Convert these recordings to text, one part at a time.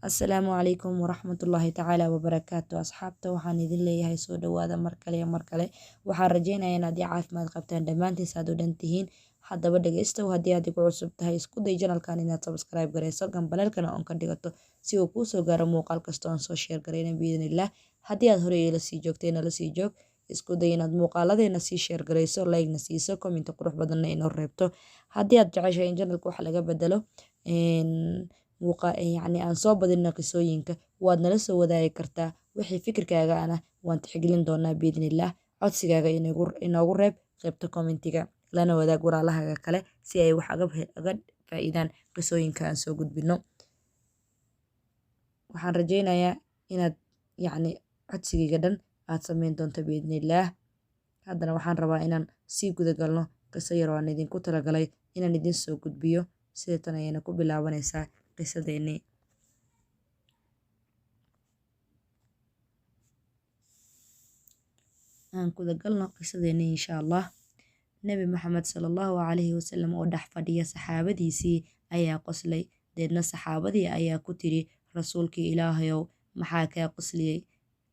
Assalaamu calaykum waraxmatullaahi tacaala wabarakaatu. Asxaabta, waxaan idin leeyahay soo dhawaada mar kale iyo mar kale. Waxaan rajeynayaa inaad ii caafimaad qabtaan dhammaantiin saad u dhan tihiin. Haddaba dhegeystow, haddii aad igu cusub tahay, isku day channelkan inaad subscribe garayso, gambaleelkana on ka dhigato si uu kuu soo gaaro muuqaal kasta oon soo share garayna biidnillaah. Haddii aad horey ila sii joogtay, nala sii joog. Isku day inaad muuqaaladeena sii share garayso, like-na siiso, comment qurux badanna inoo reebto. Haddii aad jeceshahay in channelka wax laga bedelo, yacni aan soo badino qisooyinka, waad nala soo wadaagi kartaa. Wixii fikirkaaga ana waan tixgelin doonaa biidnillaah. Codsigaaga inoogu reeb qaybta commentiga, lana wadaag walaalahaaga kale si ay wax aga faa'iidaan qisooyinka aan soo gudbino. Waxaan rajeynayaa inaad yacni codsigayga dhan aad sameyn doonto biidnillaah. Haddana waxaan rabaa inaan sii guda galno qiso yar oo aan idinku talagalay inaan idin soo gudbiyo. Sida tan ayayna ku bilaabanaysaa qisadeennii. Aan guda galno qisadeennii insha Allah. Nebi Maxamed sala Allahu calayhi wasalam oo dhex fadhiya saxaabadiisii ayaa qoslay. Deedna saxaabadii ayaa ku tiri, "Rasuulkii Ilaahayow, maxaa kaa qosliyey?"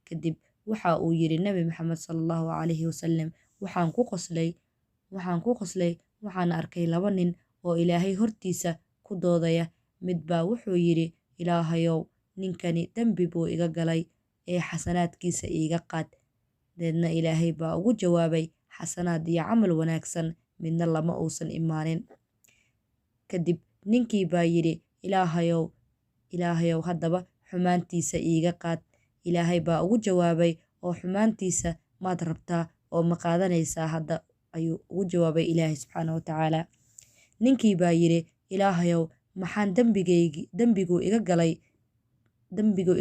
Kadib waxa uu yiri Nebi Maxamed sala Allahu calayhi wasalam, Waxaan ku qoslay waxaan arkay laba nin oo Ilaahay hortiisa ku doodaya. Mid baa wuxuu yiri, 'Ilaahayow, ninkani dembi buu iga galay ee xasanaadkiisa iiga qaad.' Deedna Ilaahay baa ugu jawaabay, 'Xasanaad iyo camal wanaagsan midna lama uusan imaanin.' Kadib ninkii baa yiri, 'Ilaahayow, haddaba xumaantiisa iiga qaad.' Ilaahay baa ugu jawaabay, 'Oo xumaantiisa maad rabtaa oo ma qaadanaysaa hadda?' ayuu ugu jawaabay Ilaahay subxaana wa tacaala. Ninkii baa yiri, 'Ilaahayow, maxaan dembiguu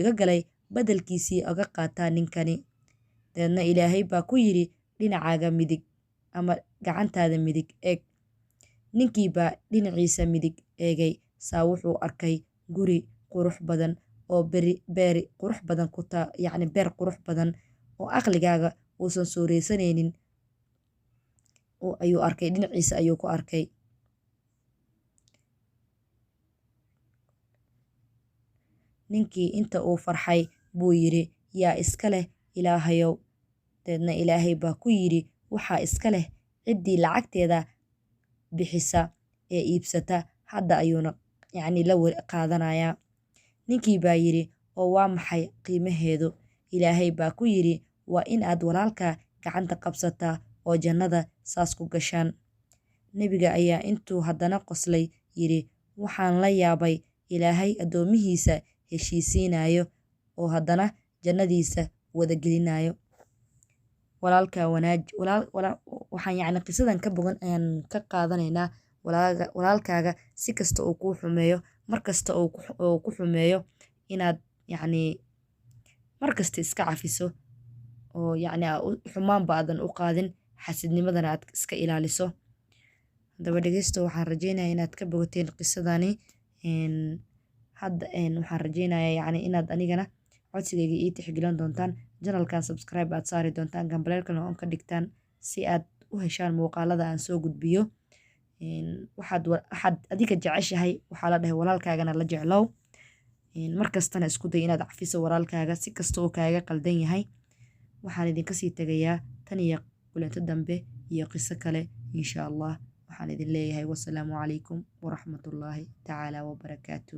iga galay beddelkiisii oga qaataa ninkani?' Deedna Ilaahay baa ku yiri, 'Dhinacaaga midig ama gacantaada midig eeg.' Ninkii baa dhinaciisa midig eegay, saa wuxuu arkay guri qurux badan oo beeri qurux badan ku taa, yacni beer qurux badan oo aqligaaga uusan suuraysanaynin ayuu arkay, dhinaciisa ayuu ku arkay. Ninkii inta uu farxay buu yiri, 'Yaa iska leh, Ilaahayow?' Deedna Ilaahay baa ku yiri, 'Waxaa iska leh ciddii lacagteeda bixisa ee iibsata, hadda ayuuna yacni la qaadanayaa.' Ninkii baa yiri, 'Oo waa maxay qiimaheedu?' Ilaahay baa ku yiri, 'Waa in aad walaalkaa gacanta qabsataa oo jannada saas ku gashaan.' Nebiga ayaa intuu haddana qoslay yiri, 'Waxaan la yaabay Ilaahay addoomihiisa heshiisiinayo oo haddana jannadiisa wada gelinayo.' Walaalkaa wanaaj. Waxaan yacni qisadan ka bogan ayaan ka qaadanaynaa: walaalkaaga si kasta uu kuu xumeeyo, mar kasta uu ku xumeeyo, inaad yacni mar kasta iska cafiso oo yacni xumaanba aadan u qaadin, xasidnimadana aad iska ilaaliso. Haddaba dhegeysto, waxaan rajeynayaa inaad ka bogateen qisadani. Hadda waxaan rajeynayaa yacni inaad anigana codsigayga ii tixgelin doontaan, channelkan subscribe aad saari doontaan, gambaleelkana on ka dhigtaan si aad u heshaan muuqaalada aan soo gudbiyo. Waxaad adiga jeceshahay waxaa la dhahay walaalkaagana la jeclow. Mar kastana isku day inaad cafiso walaalkaaga si kasta oo kaaga qaldan yahay. Waxaan idinka sii tegayaa tan iyo kulanto dambe iyo qiso kale insha Allah. Waxaan idin leeyahay wasalaamu calaykum waraxmatullaahi tacaala wabarakaatu.